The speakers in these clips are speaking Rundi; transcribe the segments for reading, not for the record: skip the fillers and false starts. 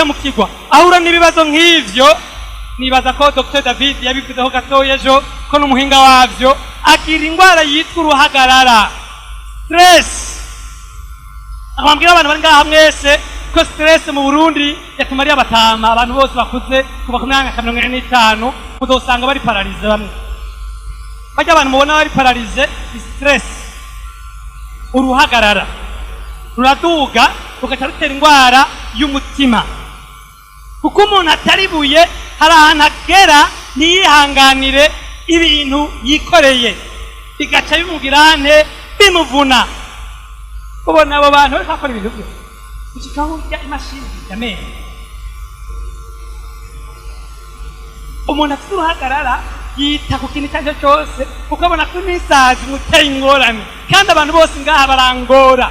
Mu kigwa ahura n'ibibazo nk'ivyo. Nibaza ko Dr David yabivuzeho gatoya ejo, ko n'umuhinga wavyo. Agira indwara yitwa uruhagarara, stress. Abambwira abantu bari ngaha mwese ko stress mu Burundi yatumariye abatama. Abantu bose bakuze kuva ku myaka 45 muzosanga bari paralysés. Bamwe bajya, abantu mubona bari paralysés ni stress. Uruhagarara ruraduga, rugaca rutera indwara y'umutima, kuko umuntu ataribuye hari ahantu agera ntiyihanganire ibintu yikoreye, bigaca bimugira nte, bimuvuna. Ubona abo bantu bariko bakora ibintu byose gushikaho urya imashini yamenye. Umuntu afite uruhagarara yita ku kintu icyo ari cyo cyose, kuko abona ko imisazi imuteye ingorane, kandi abantu bose ngaha barangora.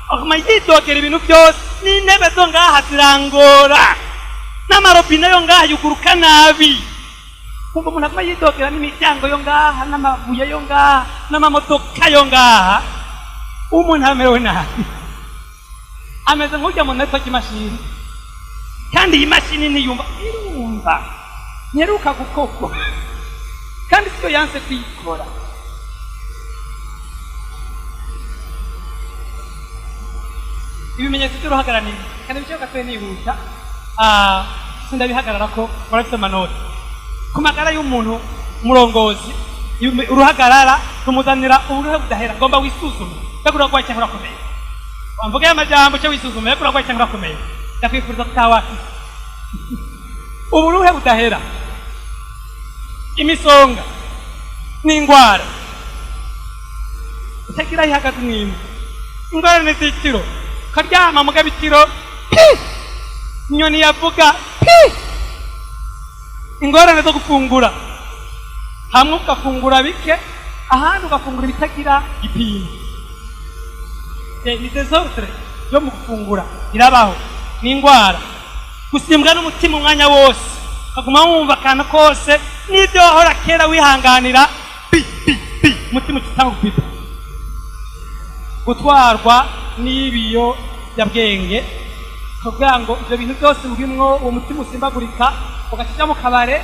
Aguma yidogera ibintu byose, n'intebe zo ngaha zirangora, n'amarobine yo ngaha yuguruka nabi. Kumva umuntu aguma yidogera n'imiryango yo ngaha, n'amabuye yo ngaha, n'amamodoka yo ngaha. Umuntu amerewe nabi ameze nk'ujya mu network imashini, kandi iyi mashini ntiyumva, irumva ntiheruka gukorwa, kandi siyo yanse kuyikora. Ibimenyetso by'uruhagarariye kandi bice gatoya nihuta. Sindabihagarara ko murafite amanota. Ku magara y'umuntu umurongozi, uruhagarara rumuzanira uburuhe budahera. Ngomba wisuzume, mbega urarwaye cyangwa urakomeye? Wamvuga y'amajambo cyo wisuzume, mbega urarwaye cyangwa urakomeye? Ndakwifuriza kutawafite uburuhe budahera, imisonga n'indwara itagira aho ihagaze n'imwe, ingorane z'itiro, ukaryama mugabo itiro pi, inyoni yavuga pi, ingorane zo gufungura, hamwe ugafungura bike, ahandi ugafungura ibitagira igipimo. Ni désordre yo mu gufungura irabaho, ni indwara. Gusimbwa n'umutima umwanya wose, ukaguma wumva akantu kose, n'ibyo wahora kera wihanganira, pi pi pi, umutima utanga gupita. Gutwarwa n'ibiyobyabwenge, kugira ngo ibyo bintu byose urimwo, uwo mutima usimbagurika, ugaca mu kabare,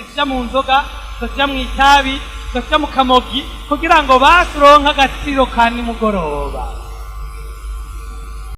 ugaca mu nzoga, ugaca mu itabi, ugaca mu kamogi, kugira ngo basi uronke agaciro ka nimugoroba.